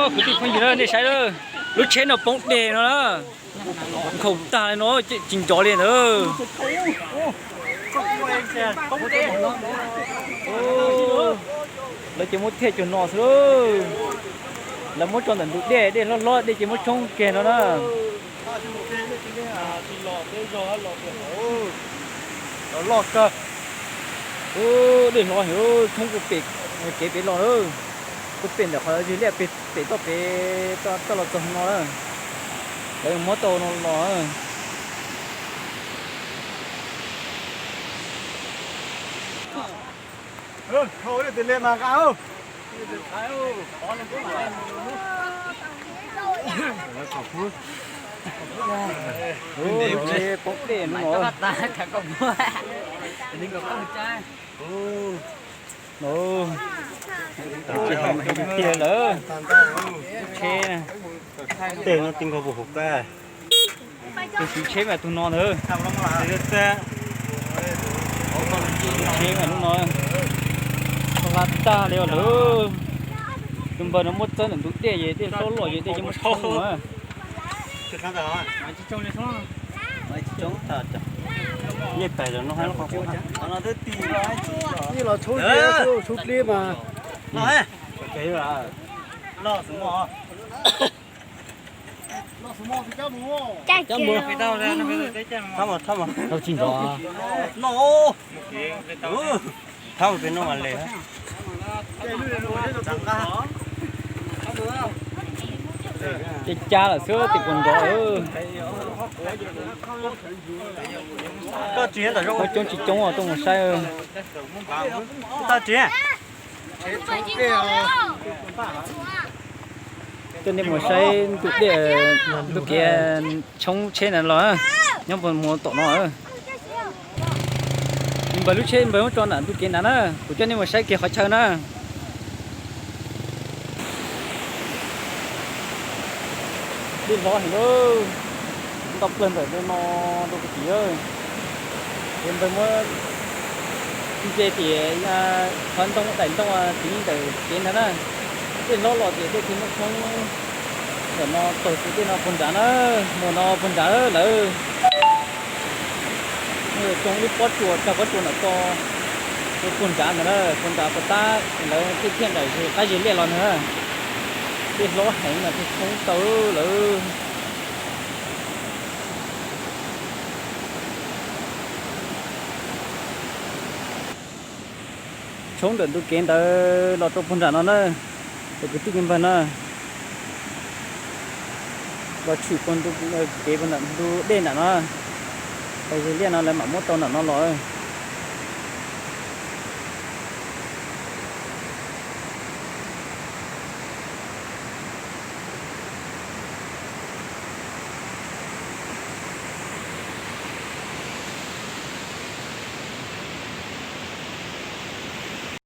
Kwv tij phooj ywg na, nej saib lawm, lub tsheb no poob dej no na, nkhaus tag li no, tsis ncov li ntawd. Lawv ces muab thiaj cuag no xwb. Lawv muab tso ntawm ntug dej, dej hlob hlob, dej ces muab tshoob kiag no na. Loj kawg. Ub, dej hlob heev, tshoob kuj pem kev pem los lawm. Kuj pem ntawm qhov zig liaj pem toj pem, toj los txog no na. Lawv yuav muab tau no los. Poob dej no. Tiag lawm. Tsheb, tej no ti nkaus puas hauv kab. Tus siv tsheb mas tus no ntag. Tsheb mas lub no, hla tag li lawm. Tus npawg no muab txawb ntawm ntug dej ces dej hlob los ces dej cov muab tshoob na. Yeej pais lawm no. Tau tsis nrov. Thab pem no mas le. Cab cab lawm xwb, tim puas nrov. Muaj coob tsis coob tuaj mus saib. Coj nej mus saib ntug dej, ntug kev tshoob tsheb na los, nyob puag tom no. Npawg lub tsheb npawg muab tso nram ntug kev nrad na, kuv coj nej mus saib kiag qhov chaw na. Dej hlob heev, nto plawg ntawm no rau puag tim. Ces npawg muab ntse tim qhov ntoo, daim ntoo tim ntawm kev nrad na. Dej hlob los ces dej thiaj muab tshoob ntawm no taug tus dej no puag nrad na, mus no puag nrad lawm. Tsoo ib pob tsuas, tsoo pob tsuas ntawm ko, puag nrad ntawd na, puag nrad puag ta, lawv thiaj thiaj nram qab zig liaj los ntag. Dej hlob heev mas thiaj tshoob tau lawm. Tshoob ntawm ntug kev ntawd los rau puag nram no na, cov kwv tij kwv npawg na. Los tshwm puag ntug kev puag nram ntug dej nram no, qab zig liaj no lawv mam muab tau nram no los.